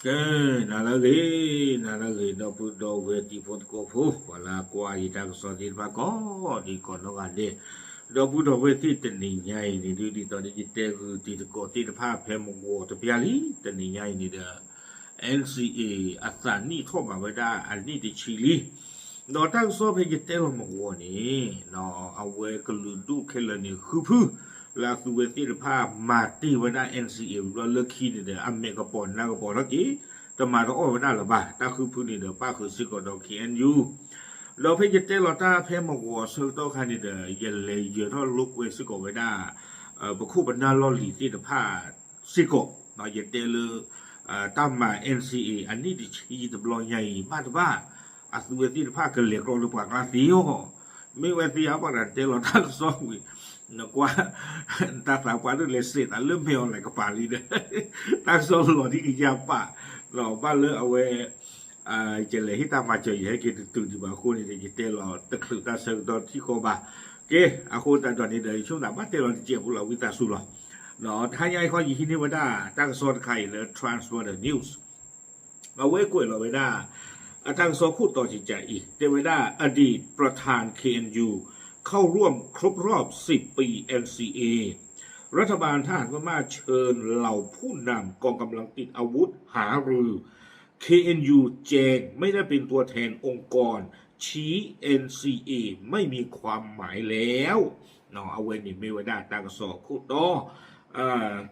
ကဲ, နၤလၢအဂ့ၤ, နၤလၢအဂ့ၤ ဒီပုၢ်ဒီဝဲၢ်တံၤဖိသကိးဖိ ပှၤလၢအကွၢ်ယတၢ်ကစီၣ်သ့ၣ်တဖၣ်ကိးဒံးကိးနီၢ်ဂၤဒဲး, ဒီပုၢ်ဒီဝဲၢ်သ့ၣ်တနံၤညါအံၤန့ၣ် ဒ်သိးဒီးယတဲဂုာ်တံၤသကိးသ့ၣ်တဖၣ်ဖဲမုၢ်ဂီၤတပျၢ်လံ, တနံၤညါအံၤန့ၣ်ဒီး NCA အသးနံၣ်ထီၣ်ဘၣ်ဝဲဒၣ်အနံၣ်တဆံလံ ဒီးတၢ်ကစီၣ်ဖဲယတဲလီၤမုၢ်ဂီၤန့ၣ် အဝဲကလုာ်ဒူၣ်ခဲလၢာ်န့ၣ် ဃုဖု လၢအသုဝဲသ့ၣ်တဖၣ်မၤတ့ၢ်ဝဲဒၣ် NCA ဝံၤဘျီလၢခံန့ၣ်ဒီး အမဲာ်ကပီၤနါကပီၤထီၣ်က့ၤ တမၤတအီၣ်ဝဲဒၣ်လၢၤဘၣ်, တၢ်ဃုဖုန့ၣ်ဒီး ပၣ်ဃုာ်စ့ၢ်ကီးဒီး KNU ဒီးဖဲယတဲလီၤတၢ်ဖဲမုၢ်ဂီၤအဆၢကတီၢ်ခါန့ၣ်ဒီး ယလဲၤယၢၤထီၣ်လိာ်ကွဲစ့ၢ်ကီးဝဲဒၣ် ပခိၣ်ပနၢ်လီၢ်လံၤသ့ၣ်တဖၣ်စ့ၢ်ကီး, ယတဲလၢ တၢ်မၤ NCA အနံၣ်တဆံတဘျီညါအံၤ ဘၣ်တဘၣ် အသုဝဲသ့ၣ်တဖၣ်ကလဲၤကျီလၢပှၤကျါသ့အီၤ, မ့ၢ်ဝဲသ့ဧါ ပှၤတၢ်တဲလီၤတၢ်ကစီၣ်ဝံၤ နကွၢ် တၢ်သးပှၢ်ဒိၣ်လဲၤစဲးသးလၢမဲာ်အီၤလဲၤကပၤလံဒီး တၢ်ကစီၣ်လီၤဒ်ကယၤပာ် ဘၣ်လၢအဝဲ ယလဲၤဟ့ၣ်တၢ်မၤစၢၤ ယဟဲက့ၤတတုၤဒံးဘၣ်အဃိန့ၣ်ဒီး ယတဲလီၤတချုးတၢ်ဆၢကတီၢ်ထံၣ်ဃီဘၣ်. ကဲ, အဃိသတးဒီးန့ၣ်ဒီး ယဆိကမိၣ်သးဘၣ်တဲလီၤတစဲးဖိလီၤ ဝံသးစူၤလီၤ. တဟါညါအံၤခီ ယဟံးန့ၢ်ဝဲဒၣ်တၢ်ကစီၣ်တခါအံၤလၢ Transworld News အဝဲကွဲးလီၤဝဲဒၣ် အတၢ်ကစီၣ်ခိၣ်တီကကးအံၤ တဲဝဲဒၣ် อดีตประธาน เคเอ็นยู เข้าร่วมครบรอบสิบปี เอ็นซีเอ รัฐบาลทหารพม่าเชิญเหล่าผู้นำกองกำลังติดอาวุธหารือ เคเอ็นยู แจงไม่ได้เป็นตัวแทนองค์กร ชี้ เอ็นซีเอ ไม่มีความหมายแล้ว အဝဲန့ၣ်မ့ၢ်ဝဲဒၣ်တၢ်ကစီၣ်ခိၣ်တီ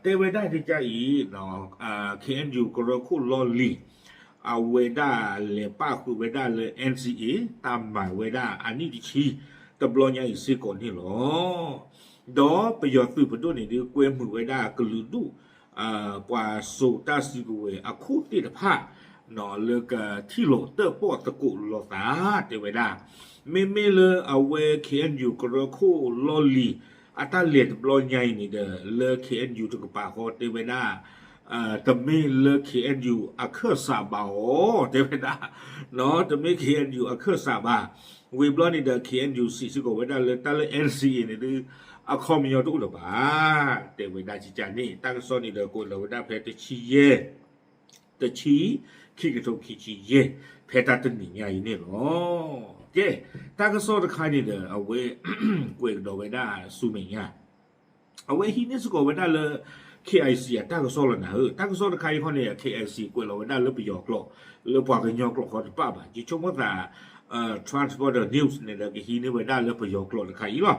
တဲဝဲဒၣ်ဒ်ကါအံၤ KNU ကရၢခိၣ်လီၢ်လံၤ အဝဲဒၣ်လဲၤပၣ်ဃုာ်ဝဲဒၣ်လၢ NCA တၢ်မၤဝဲဒၣ်အနံၣ်တဆံ တဘျီညါအံၤစ့ၢ်ကီးန့ၣ်လီၤ. ဒီးပယီၤသုးပဒိၣ်န့ၣ်ဒုးကွဲမုာ်ဝဲဒၣ်ကလုာ်ဒူၣ် ပှၤစိာ်တၢ်စုကဝဲၤအခိၣ်သ့ၣ်တဖၣ် လၢကထံၣ်လိာ်တၢၣ်ပီၣ်သကိးလိာ်သး တဲဝဲဒၣ် မ့မ့ၢ်လၢအဝဲ KNU ကရၢခိၣ်လီၢ်လံၤ အတၢ်လဲၤတဘျီညါအံၤန့ၣ်ဒီး လၢ KNU တကပၤဃီတဲဝဲဒၣ် တမ့ၢ်လၢ KNU အခၢၣ်စးဘၣ်အီၤ တဲဝဲဒၣ် တမ့ၢ် KNU အခၢၣ်စးဘၣ်. ဝံၤဘျီန့ၣ်ဒီး KNU စံးစ့ၢ်ကီးဝဲဒၣ်လၢတၢ်လၢ NCA န့ၣ်ဒုး အခီပညီတအိၣ်လၢၤဘၣ် တဲဝဲဒၣ်ကကန့ၣ် တၢ်ကစီၣ်န့ၣ်ဒီးကွဲးလီၤဝဲဒၣ်ဖဲတဆံယဲၢ် တဆံ ခံကထိခံဆံယဲၢ် ဖဲတၢ်တနံၤညါအံၤန့ၣ်လီၤ. ကဲ, တၢ်ကစီၣ်တခါန့ၣ်ဒီး အဝဲ ကွဲးကဒီးဝဲဒၣ်ဆူမဲာ်ညါ အဝဲဟံးန့ၢ်စ့ၢ်ကီးဝဲဒၣ်လၢ KIC အတၢ်ကစီၣ်လီၤနၤဧၢ, တၢ်ကစီၣ်တခါအံၤခီန့ၣ် KIC ကွဲးလီၤဝဲဒၣ်လၢပယီၤကျိာ် လၢပှၤကညီကျိာ်ဃီတပၣ်ဘၣ်, ယဆိကမိၣ်သး Transworld News န့ၣ်ဒီးကဟံးန့ၢ်ဝဲဒၣ်လၢပယီၤကျိာ်တခါအံၤလီၤ.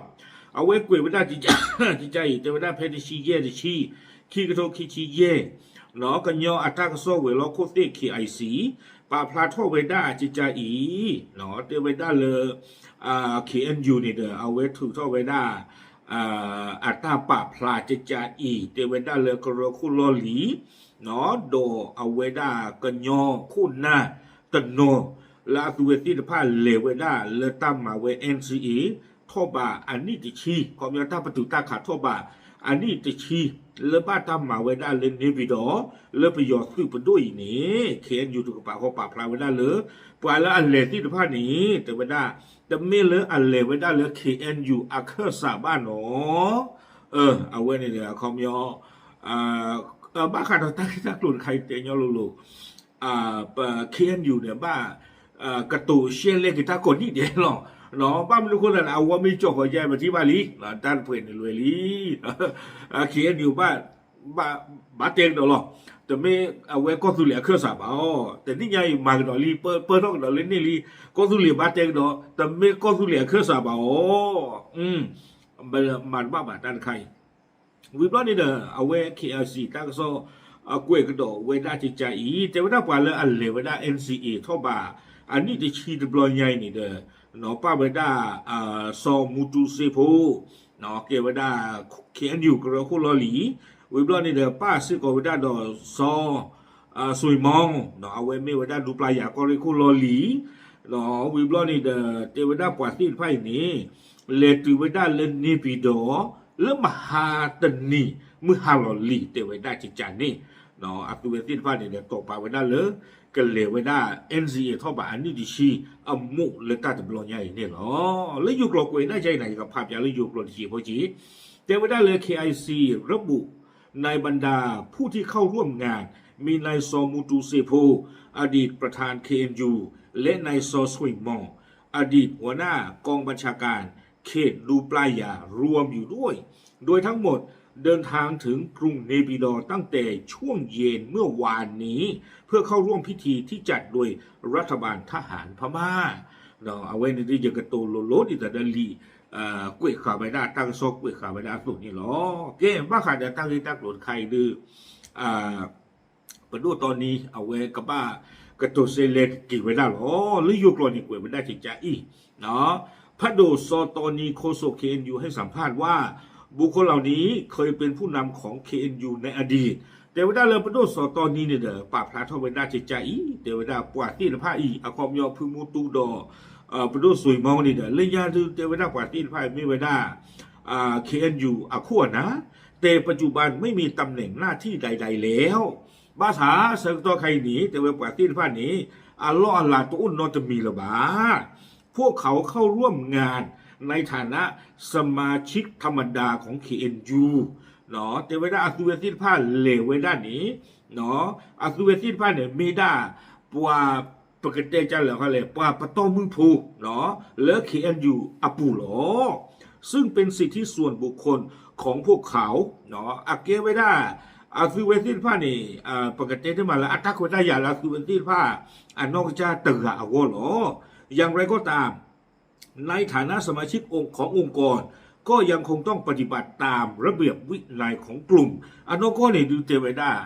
အဝဲကွဲးဝဲဒၣ် ကကန့ၣ် တဲဝဲဒၣ်ဖဲတဆံယဲၢ်တဆံ ခံကထိခံဆံယဲၢ် ကညီအတၢ်ကစီၣ်ဝဲၤလီၢ်ခိၣ်သ့ၣ် KIC ပာ်ဖျါထီၣ်ဝဲဒၣ်ကကအံၤ တဲဝဲဒၣ်လၢ KNU န့ၣ်ဒီး အဝဲထုးထီၣ်ဝဲဒၣ် အတၢ်ပာ်ဖျါကကအံၤ တဲဝဲဒၣ်လၢကရၢခိၣ်လီၢ်လံၤ ဒီးအဝဲဒၣ်ကညီခိၣ်နၢ်တနီၤ လၢအသုဝဲသ့ၣ်တဖၣ်လဲၤဝဲဒၣ်လၢတၢ်မၤဝဲ NCA ထီၣ်ဘးအနံၣ်တဆံ ခီပညီတၢ်ပတုာ်တၢ်ခးထီၣ်ဘးအနံၣ်တဆံ လၢဘၣ်တၢ်မၤဝဲဒၣ်လၢ နေပြည်တော် လၢပယီၤသုးပဒိၣ်အံၤန့ၣ် KNU တကပၤဃီပာ်ဖျါဝဲဒၣ်လၢ ပှၤလၢအလဲၤသ့ၣ်တဖၣ်န့ၣ် တဲဝဲဒၣ် တမ့ၢ်လၢအလဲၤဝဲဒၣ်လၢ KNU အခၢၣ်စးဘၣ်နီၤ အဝဲန့ၣ်ဒီးအခီပညီ ဘၣ်ဃးဒီးတၢ်ဂ့ၢ်တၢ်ကျိၤတခါအံၤတဲညီလိၤလိၤ ပ KNU န့ၣ် ဘၣ် ကတိၤရှဲလဲက့ၤတၢ်ကိးနံၣ်ဒဲးလီၤ. ဘၣ်မနုၤအဃိသတးန့ၣ် အဝဲမ့ၢ်ကၠီၣ်ဃီယါ ပထံၣ်ဘၣ်လံ တၢ်တဖှဲးန့ၣ်လွဲလံ KNU ဘၣ် ဘၣ်တဲကဒီးလီၤ. တမ့ၢ်အဝဲကီၢ်သူလ့ၤအခၢၣ်စးဘၣ်အီၤ တနံၣ်ညါအံၤမၤကဒီးလံ ပၢထီၣ်ကဒီးလၢန့ၣ်လံ ကီၢ်သူလ့ၤဘၣ်တဲကဒီး တမ့ၢ်ကီၢ်သူလ့ၤအခၢၣ်စးဘၣ်အီၤ မၤတဘၣ်ဘၣ်တၢ်တခါအံၤ ဝံၤဘျီန့ၣ်ဒီး အဝဲ KIC တၢ်ကစီၣ် ကွဲးကဒီးဝဲဒၣ်ကကအံၤ တဲဝဲဒၣ်ပှၤလၢအလဲၤဝဲဒၣ် NCA ထီၣ်ဘး အနံၣ်တဆံတဘျီညါအံၤန့ၣ်ဒီး ပၣ်ဝဲဒၣ် စီၤမူတူစ့ဖိ ကဲဝဲဒၣ် KNU ကရၢခိၣ်လီၢ်လံၤ ဝံၤဘျီန့ၣ်ဒီး ပၣ်စ့ၢ်ကီးဝဲဒၣ်ဒီး စီၤ စွ့ၤမီ အဝဲမ့ၢ်ဝဲဒၣ်ဒူပျၢ်ယၤကီၢ်ရ့ၣ်ခိၣ်လီၢ်လံၤ ဝံၤဘျီန့ၣ်ဒီး တဲဝဲဒၣ်ပှၤသ့ၣ်တဖၣ်အံၤန့ၣ် လဲၤတုၤဝဲဒၣ်လၢ နေပြည်တော် လၢမဟါတနံၤ မုၢ်ဟါလီၤလံၤ တဲဝဲဒၣ်ကကန့ၣ် အသုဝဲသ့ၣ်တဖၣ်န့ၣ်ဒီး တိာ်ပာ်ဝဲဒၣ်လၢ ကလဲၤဝဲဒၣ် NCA ထီၣ်ဘးအနံၣ်တဆံ အမိၢ်လၢတၢ်တဘျီညါအံၤန့ၣ်လီၤ. လၢယိၤကျိာ်ကွဲးဒၣ်ကကအံၤန့ၣ် ယကဖးပၠးလၢယိၤကျိာ်တစဲးဖိက့ၤ တဲဝဲဒၣ်လၢ เคไอซี ระบุ ในบรรดาผู้ที่เข้าร่วมงาน มีนายซอมูตูเซโพ อดีตประธาน เคเอ็นยู และนายซอสวิงมอง อดีตหัวหน้ากองบัญชาการเขตดูปลาหย่ารวมอยู่ด้วย โดยทั้งหมดเดินทางถึงกรุงเนปิดอร์ตั้งแต่ช่วงเย็นเมื่อวานนี้ เพื่อเข้าร่วมพิธีที่จัดโดยรัฐบาลทหารพม่า အဝဲန့ၣ်ဒ်ယကတိၤလိၤလိၤဒ်သိးဒီးလံာ် ကွဲးဃာ်ဝဲဒၣ် တၢ်ကစီၣ်ကွဲးဃာ်ဝဲဒၣ်အသိးန့ၣ်လီၤ. ကဲ ဘၣ်ဃးဒီးတၢ်ဂ့ၢ်တၢ်ကျိၤတခါအံၤဒုး ပဒိၣ်တီနံ အဝဲကဘၣ်ကတိၤစဲလဲက့ၤဝဲဒၣ်လီၤ. လၢယိၤကျိာ်န့ၣ်ကွဲးဝဲဒၣ်ကကါအံၤ ဖဒိၣ်စီၤတီနံ โฆษก เคเอ็นยู ให้สัมภาษณ์ว่า บุคคลเหล่านี้เคยเป็นผู้นำของ เคเอ็นยู ในอดีต တဲဝဲဒၣ်လၢပဒိၣ်စီၤတီနံန့ၣ်ဒီး ပာ်ဖျါထီၣ်ဝဲဒၣ်ကကါအံၤ တဲဝဲဒၣ်ပှၤသ့ၣ်တဖၣ်အံၤ အခီပညီဖုမူတူဒီး ပဒိၣ်စွ့ၤမီန့ၣ်ဒီး လၢညါဒုးတဲဝဲဒၣ်ပှၤသ့ၣ်တဖၣ်အံၤမ့ၢ်ဝဲဒၣ် เคเอ็นยู အခိၣ်အနၢ် แต่ปัจจุบันไม่มีตำแหน่งหน้าที่ใดๆแล้ว ဘၣ်ဆၣ်ဆၢကတီၢ်ခါအံၤန့ၣ် တဲဝဲပှၤသ့ၣ်တဖၣ်န့ၣ် အလီၢ်အလၤတအိၣ်နီတမံၤလၢၤဘၣ် พวกเขาเข้าร่วมงานในฐานะสมาชิกธรรมดาของ เคเอ็นยู တဲဝဲဒၣ်အသုဝဲသ့ၣ်တဖၣ်လဲၤဝဲဒၣ်န့ၣ် အသုဝဲသ့ၣ်တဖၣ်န့ၣ် မ့ၢ်ဒၣ် ပှၤ ပကတဲကလဲၣ်လဲၣ် ပှၤပတီၢ်မုၢ်ဖိ လၢ เคเอ็นยู အပူၤလီၤ ซึ่งเป็นสิทธิส่วนบุคคลของพวกเขา အကဲဝဲဒၣ် အသုဝဲသ့ၣ်တဖၣ်န့ၣ် ပကတဲတ့ၢ်မးလၢအတၢ်ခွဲးတၢ်ယာ်လၢအသုဝဲသ့ၣ်တဖၣ် အနီၢ်ကစၢ်တဂၤအဂီၢ်လီၤ. อย่างไรก็ตาม ในฐานะสมาชิกองค์ขององค์กร ก็ยังคงต้องปฏิบัติตามระเบียบวินัยของกลุ่ม အနီၢ်ကီၢ်န့ၣ်ဒုးတဲဝဲဒၣ်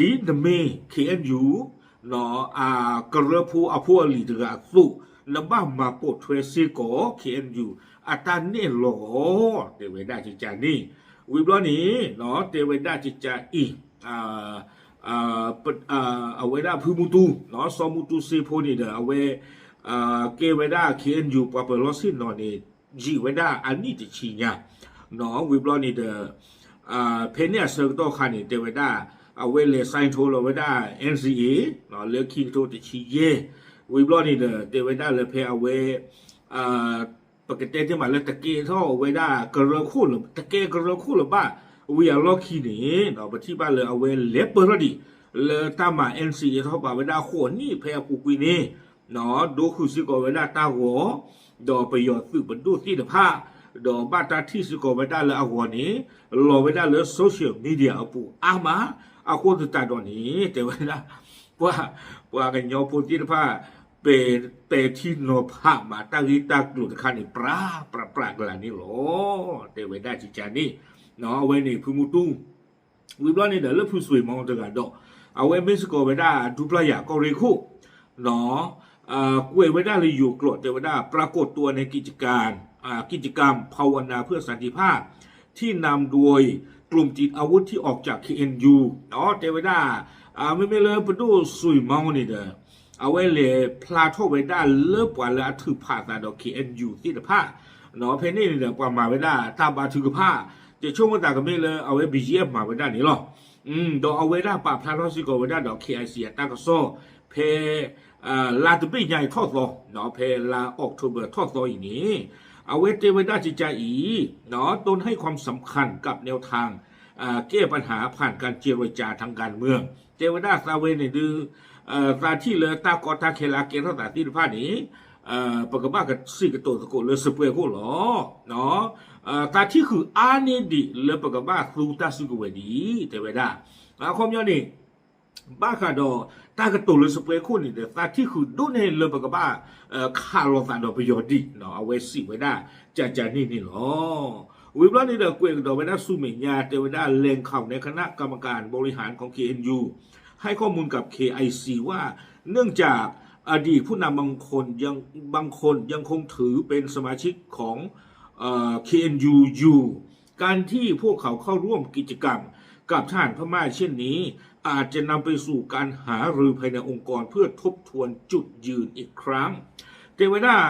ဒ်နမ့ၢ် เคเอ็นยู ကရၢဖိအဖိအလံၤတဂၤအသိး နဘၣ်မၤပိာ်ထွဲစ့ၢ်ကီး เคเอ็นยู အတၢ်နဲၣ်လီၤအီၤ တဲဝဲဒၣ်ကကါန့ၣ် ဝံၤဘျီန့ၣ် တဲဝဲဒၣ်ကကါအံၤ အဝဲဒၣ်ဖုမူတူ စီၤမူတူစ့ဖိန့ၣ်ဒီး အဝဲ ကဲဝဲဒၣ် เคเอ็นยู ပှၤပၢၤလီၢ်ဆ့ၣ်နီၤန့ၣ် ယံာ်ဝဲဒၣ်အနံၣ်တဆံညါ ဝံၤဘျီန့ၣ်ဒီး ဖဲန့ၣ်အဆၢကတီၢ်ခါန့ၣ် တဲဝဲဒၣ် အဝဲလဲၤ sign ထိလီၤဝဲဒၣ် NCA လၢခံကထိတဆံယဲၢ် ဝံၤဘျီန့ၣ်ဒီး တဲဝဲဒၣ်လၢဖဲအဝဲ ပကတဲတ့ၢ်မးလၢတကဲထီၣ်ဝဲဒၣ်ကရၢခိၣ်လၢ တကဲကရၢခိၣ်လၢၤဘၣ် ဝံၤအလီၢ်ခံန့ၣ် ပထံၣ်ဘၣ်လၢအဝဲလဲၤပၢၢ်ထီၣ်ဒံး လၢတၢ်မၤ NCA ထီၣ်ဘးဝဲဒၣ်ဃိးနံၣ်ဖဲအပူၤကွံာ်န့ၣ် ဒိဃုာ်စ့ၢ်ကီးဝဲဒၣ်တၢ်ဂီၤ ဒီးပယီၤသုးပဒိၣ်သ့ၣ်တဖၣ် ဒီးဘၣ်တၢ်ထံၣ်စ့ၢ်ကီးဝဲဒၣ်လၢအဂီၤန့ၣ် လီၤဝဲဒၣ်လၢ social media အပူၤအါမး အဃိသတးဒီးန့ၣ် တဲဝဲဒၣ် ပှၤ ပှၤကညီဖိသ့ၣ်တဖၣ် ပဲာ်ထံနီၤဖးမး တၢ်ဂ့ၢ်တၢ်ကျိၤတခါန့ၣ် ပြးပြးပြးကလာ်န့ၣ်လီၤ. တဲဝဲဒၣ်ကကါန့ၣ် အဝဲန့ၣ်ဖုမူတူ ဝံၤဘျီန့ၣ်ဒီးလၢဖုစွ့ၤမီတဂၤဒီး အဝဲမ့ၢ်စ့ၢ်ကီးဝဲဒၣ်ဒူပျၢ်ယၤကီၢ်ရ့ၣ်ခိၣ် ကွဲးဝဲဒၣ်လၢယိၤကျိာ် တဲဝဲဒၣ် ปรากฏตัวในกิจการ กิจกรรมภาวนาเพื่อสันติภาพ ที่นำโดยกลุ่มติดอาวุธที่ออกจาก เคเอ็นยู တဲဝဲဒၣ် မ့မ့ၢ်လၢပဒိၣ်စွ့ၤမီန့ၣ်ဒီး အဝဲလဲၤဖျါထီၣ်ဝဲဒၣ်လၢပှၤလၢအထုးဖးသးဒီး เคเอ็นยู သ့ၣ်တဖၣ် ဖဲန့ၣ်န့ၣ်ဒီး ပှၤမၤဝဲဒၣ်တၢ်ဘါထုကဖၣ် ကဆိကမိၣ်သးကမ့ၢ်လၢအဝဲ ဘီၣ်ကၠံၣ်အ့ၣ် မၤဝဲဒၣ်န့ၣ်လီၤ. ဒီးအဝဲဒၣ်ပာ်ဖျါထီၣ်စ့ၢ်ကီးဝဲဒၣ်ဒီး KIC အတၢ်ကစီၣ် ဖဲ လါတဘ့ၣ်ညါအံၤထီၣ်သီ ဖဲလါ October ထီၣ်သီအံၤန့ၣ် အဝဲတဲဝဲဒၣ်ကကါအံၤ ตนให้ความสำคัญกับแนวทางแก้ปัญหาผ่านการเจรจาทางการเมือง တဲဝဲဒၣ်သးဝဲန့ၣ်ဒုး သးထံၣ်လၢတၢ်ကီတၢ်ခဲလၢအကဲထီၣ်သးသ့ၣ်တဖၣ်န့ၣ် ပကဘၣ်စံးကတိၤသကိးလၢစပွဲခိၣ်လီၤ. သးထံၣ်ဃုာ်အါန့ၢ်ဒံးလၢပကဘၣ်သူတၢ်စုကဝဲၤဒံး တဲဝဲဒၣ် အခီပညီန့ၣ် ဘၣ်ဃးဒီးတၢ်ကတိၤလၢစပွဲခိၣ်န့ၣ်ဒီး သးထံၣ်ဃုာ်ဒိၣ်န့ၢ်လၢပကဘၣ် ခးလိာ်သးဒီးပယီၤဒံး အဝဲစံးဝဲဒၣ် ကကါန့ၣ်န့ၣ်လီၤ. ဝံၤဘျီန့ၣ်ဒီးကွဲးကဒီးဝဲဒၣ်ဆူမဲာ်ညါ တဲဝဲဒၣ် แหล่งข่าวในคณะกรรมการบริหารของ เคเอ็นยู ให้ข้อมูลกับ เคไอซี ว่า เนื่องจากอดีตผู้นำบางคนยังบางคนยังคงถือเป็นสมาชิกของเอ่อ เคเอ็นยู อยู่ การที่พวกเขาเข้าร่วมกิจกรรมกับทหารพม่าเช่นนี้ อาจจะนำไปสู่การหารือภายในองค์กรเพื่อทบทวนจุดยืนอีกครั้ง တဲဝဲဒၣ်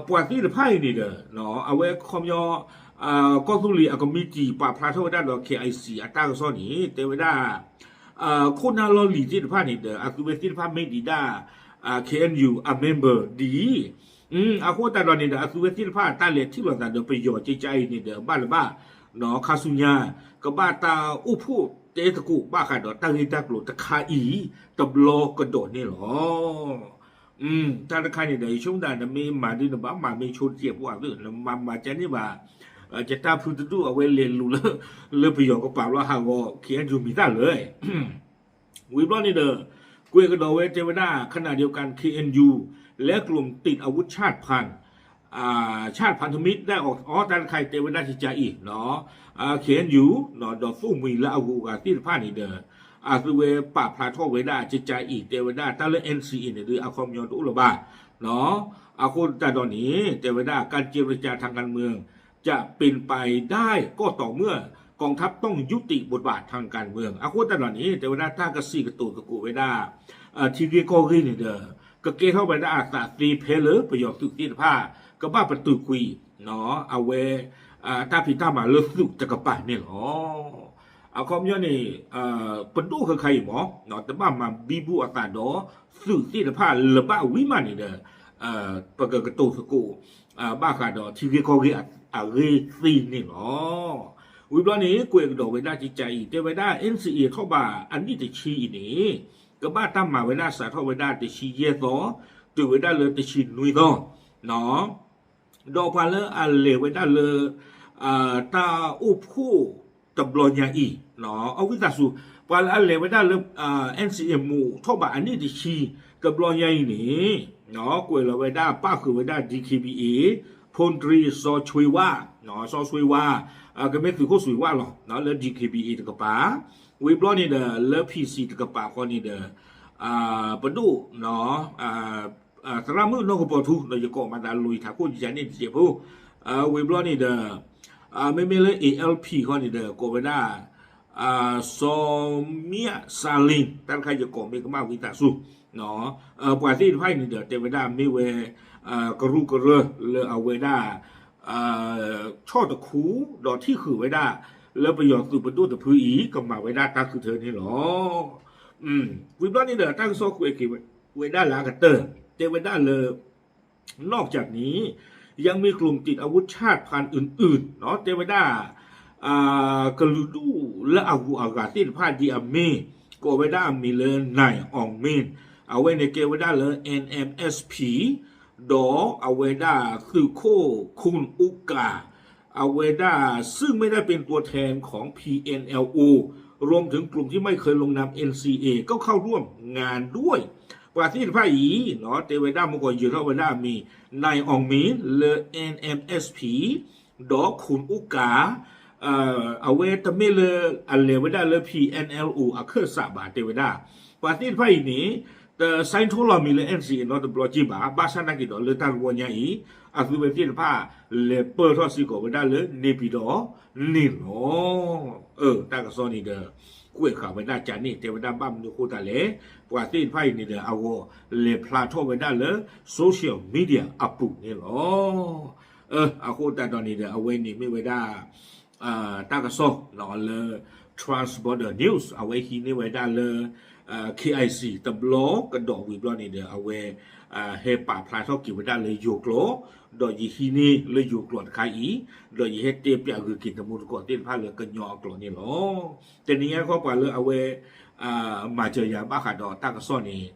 ပှၤသ့ၣ်တဖၣ်အံၤန့ၣ်ဒီး အဝဲခီပညီ ကီၢ်သူလ့ၤအကမံးတံာ် ပာ်ဖျါထီၣ်ဝဲဒၣ်ဒီး KIC အတၢ်ကစီၣ်န့ၣ် တဲဝဲဒၣ် ခိၣ်နၢ်လီၢ်လံၤသ့ၣ်တဖၣ်န့ၣ်ဒီး အသုဝဲသ့ၣ်တဖၣ်မ့ၢ်ဒံးဒၣ် KNU အ member ဒံး အဃိသတးဒီးန့ၣ်ဒီး အသုဝဲသ့ၣ်တဖၣ်တၢ်လဲၤထံၣ်လိာ်သးဒီးပယီၤကကါအံၤန့ၣ်ဒီး ဘၣ်လၢၤဘၣ် ခါဆူညါ ကဘၣ်တၢ်အိၣ်ဖှိၣ်တဲသကိးဘၣ်ဃးဒီးတၢ်ဂ့ၢ်တၢ်ကျိၤတခါအံၤ တဘျီကဒီးန့ၣ်လီၤ. တၢ်တခါန့ၣ်ဒီး ယဆိကမိၣ်သး နမ့ၢ်မၤဒ်နဘၣ်မၤမ့ၢ်ဆိတစဲးဖိအသိး နမၤမၤကန့ၢ်ဘၣ် ယတၢ်ဖုတဒူၣ်အဝဲလဲၤလူၤလၢ လၢပယီၤကပၤလီၤဟးဂီၤ ခ့ၣ်အဲၣ်ယူၣ် မံၤသၣ်လၢ ဝံၤဘျီန့ၣ်ဒီး ကွဲးကဒီးဝဲတဲဝဲဒၣ် ขณะเดียวกัน เคเอ็นยู และกลุ่มติดอาวุธชาติพันธุ์ ชาติพันธมิตร ได้ออก อ๋อ တၢ်တခါအံၤတဲဝဲဒၣ်ကကးအံၤ ခ့ၣ်အဲၣ်ယူၣ် ဒီးသိၣ်မှံၤလၢအဂုၤအဂၤသ့ၣ်တဖၣ်န့ၣ်ဒီး အသုဝဲပာ်ဖျါထီၣ်ဝဲဒၣ်ကကးအံၤ တဲဝဲဒၣ်တၢ်လၢ NCA န့ၣ်ဒီး အခီပညီတအိၣ်လၢၤဘၣ် အဃိသတးဒီးန့ၣ် တဲဝဲဒၣ် การเจรจาทางการเมือง จะเป็นไปได้ก็ต่อเมื่อกองทัพต้องยุติบทบาททางการเมือง အဃိသတးဒီးန့ၣ် တဲဝဲဒၣ်တၢ်ကစံးကတိၤသကိးဝဲဒၣ် ထံဂ့ၢ်ကီၢ်ဂ့ၢ်န့ၣ်ဒီး ကကဲထီၣ်ဝဲဒၣ်အသးသ့ဖဲလၢပယီၤသုးသ့ၣ်တဖၣ် ကဘၣ်ပတုာ်ကွံာ် အဝဲ တၢ်ဖံးတၢ်မၤလၢသုးတကပၤန့ၣ်လီၤ. အခီပညီန့ၣ် ပဒိၣ်ခဲခါအံၤမ့ၢ် တဘၣ်မၤဘံဘူအသးဒီးသုးသ့ၣ်တဖၣ်လၢၤဘၣ်ဝံၤမးန့ၣ်ဒီး ပကကတိၤသကိး ဘၣ်ဃးဒီးထံဂ့ၢ်ကီၢ်ဂ့ၢ်အဂ့ၢ်သ့န့ၣ်လီၤ. ဝံၤဘျီန့ၣ် ကွဲးကဒီးဝဲဒၣ်ကကးအံၤ တဲဝဲဒၣ် NCA ထီၣ်ဘးအနံၣ်တဆံအံၤန့ၣ် ကဘၣ်တၢ်မၤဝဲဒၣ်စးထီၣ်ဝဲဒၣ်တဆံယဲၢ်သီ တုၤဝဲဒၣ်လၢတဆံနွံသီ ဒီးပှၤလၢအလဲၤဝဲဒၣ်လၢ တၢ်အိၣ်ဖှိၣ်တဘျီညါအံၤ အဝံသးစူၤ ပှၤလၢအလဲၤဝဲဒၣ်လၢ NCA မူးထီၣ်ဘးအနံၣ်တဆံ တဘျီညါအံၤန့ၣ် ကွဲးလီၤဝဲဒၣ်ပၣ်ဃုာ်ဝဲဒၣ် DKBA ဖုၣ်တြံ စီၤဆွ့ဝါ စီၤဆွ့ဝါ ကမ့ၢ်သုးခိၣ်ဆွ့ဝါလီၤ လၢ DKBA တကပၤ ဝံၤဘျီန့ၣ်ဒီး လၢ PC တကပၤဃီန့ၣ်ဒီး ပဒိၣ် သရၣ်မုၣ်နီၢ်ကပီၤထူ ဒီးယကိးမၤသးလိၤယထးခိၣ်ယကန့ၣ်တစဲးဖိ ဝံၤဘျီန့ၣ်ဒီး မ့မ့ၢ်လၢ ALP ဃီန့ၣ်ဒီး ကိးဝဲဒၣ် စီၤမၠၣ်စၤလ့ၣ် တၢ်တခါယကိးမ့ၢ်ကမၣ်ဝံသးစူၤ ပှၤသ့ၣ်တဖၣ်အံၤန့ၣ်ဒီး တဲဝဲဒၣ်မ့ၢ်ဝဲ ကရူၢ်ကရၢလၢအဝဲဒၣ် ဆီၣ်တခူ ဒီးထံၣ်ဃုာ်ဝဲဒၣ် လၢပယီၤသုးပဒိၣ်တဖုအံၤ ကမၤဝဲဒၣ်တၢ်ဃုထၢန့ၣ်လီၤ. ဝံၤဘျီန့ၣ်ဒီး တၢ်ကစီၣ်ကွဲးက့ၤဝဲဒၣ်လၢအကတၢၢ် တဲဝဲဒၣ်လၢ นอกจากนี้ ยังมีกลุ่มติดอาวุธชาติพันธุ์อื่นๆ တဲဝဲဒၣ် ကလုာ်ဒူၣ်လၢအဂုၤအဂၤသ့ၣ်တဖၣ်ဒ်အမ့ၢ် ကိးဝဲဒၣ်အမံၤလၢ နိုင်အောင်မင်း အဝဲန့ၣ်ကဲဝဲဒၣ်လၢ NMSP ဒီးအဝဲဒၣ်သုးခိၣ် ခွန်ဥက္ကာ အဝဲဒၣ် ซึ่งไม่ได้เป็นตัวแทนของ พีเอ็นแอลโอ รวมถึงกลุ่มที่ไม่เคยลงนาม เอ็นซีเอ ก็เข้าร่วมงานด้วย ပှၤသ့ၣ်တဖၣ်အံၤ တဲဝဲဒၣ်မ့ၢ်ကီးယၢၤထီၣ်ဝဲဒၣ်အမံၤ နိုင်အောင်မင်း လၢ NMSP ဒီး ခွန်ဥက္ကာ အဝဲတမ့ၢ်လၢအလဲၤဝဲဒၣ်လၢ PNLO အခၢၣ်စးဘၣ် တဲဝဲဒၣ် ပှၤသ့ၣ်တဖၣ်အံၤန့ၣ် တဆဲးထီၣ်လီၤမံၤလၢ NCA နီတဘျီက့ၤဘၣ် ဘၣ်ဆၣ်နာ်က့ၤဒီးလၢတၢ်တဝီညါအံၤ အသုဝဲသ့ၣ်တဖၣ် လဲၤပၢၢ်ထီၣ်စ့ၢ်ကီးဝဲဒၣ်လၢ နေပြည်တော် န့ၣ်လီၤ. တၢ်ကစီၣ်န့ၣ်ဒီး ကွဲးဃာ်ဝဲဒၣ်ကန့ၣ် တဲဝဲဒၣ်ဘၣ်မနုၤအဃိသတးလဲၣ် ပှၤသ့ၣ်တဖၣ်အံၤန့ၣ်ဒီး အဂီၢ်လဲၤဖျါထီၣ်ဝဲဒၣ်လၢ social media အပူၤန့ၣ်လီၤ. အဃိသတးဒီးန့ၣ်ဒီး အဝဲန့ၣ်မ့ၢ်ဝဲဒၣ် တၢ်ကစီၣ်လၢ Trans Border News အဝဲဟံးန့ၢ်ဝဲဒၣ်လၢ KIC တဘျီကဒီးဝံၤဘျီန့ၣ်ဒီး အဝဲ ဟဲပာ်ဖျါထီၣ်က့ၤဝဲဒၣ်လၢယိၤကျိာ် ဒီးယဟံးန့ၢ်လၢယိၤကျိာ်တခါအံၤ ဒီးယဟဲတဲပၠးဂုာ်က့ၤတမူတကိးသ့ၣ်တဖၣ်လၢကညီအကျိာ်န့ၣ်လီၤ. တနံၤညါခီပှၤလၢအဝဲ မၤစၢၤယၤဘၣ်ဃးဒီးတၢ်ကစီၣ်န့ၣ်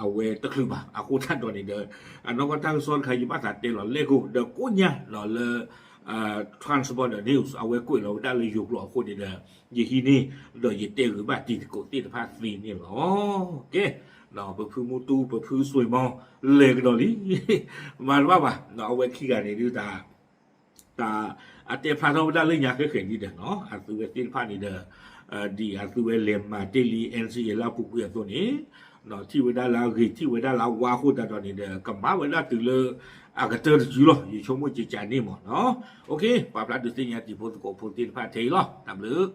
အဝဲတချုးဘၣ် အဃိသတးဒီးန့ၣ်ဒီး အနီၢ်ကီၢ်တၢ်ကစီၣ်တခါ ယဘၣ်သးတဲလီၤလဲၢ်ကိၣ် ဒီးကိးညါလၢ Trans Border News အဝဲကွဲးလီၤဝဲဒၣ်လၢယိၤကျိာ်အဃိန့ၣ်ဒီး ယဟံးန့ၢ် ဒီးယတဲဂုာ်ဘၣ်တံၤသကိးသ့ၣ်တဖၣ်သ့န့ၣ်လီၤ. ကဲ ပဖုမူတူ ပဖုစွ့မီ လဲၤကဒီးလံ မၤတဘၣ်ဘၣ် အဝဲခံဂၤန့ၣ်ဒုးတၢ် တၢ်အတဲဖျါထီၣ်ဝဲဒၣ်လၢညါဃဲဃဲဒ်ဒီး အသုဝဲသ့ၣ်တဖၣ်န့ၣ်ဒီး ဒ်အသုဝဲလဲၤမၤတ့ၢ်လံ NCA လၢအပူၤကွံာ်အသိးန့ၣ် ထံၣ်ဝဲဒၣ်လၢအဂ့ၤ ထံၣ်ဝဲဒၣ်လၢအဝါအဃိသတးဒီးန့ၣ်ဒီး ကမၤဝဲဒၣ်တုၤလၢ အကတၢၢ်တစုလီၤ ယဆိကမိၣ်ကကန့ၣ်မ့ၢ်နီၤ. ပာ်ဖျါဒုးသ့ၣ်ညါတံၤဖိသကိးဖိသ့ၣ်တဖၣ်ထဲအံၤလီၤ. တၢ်ဘျုး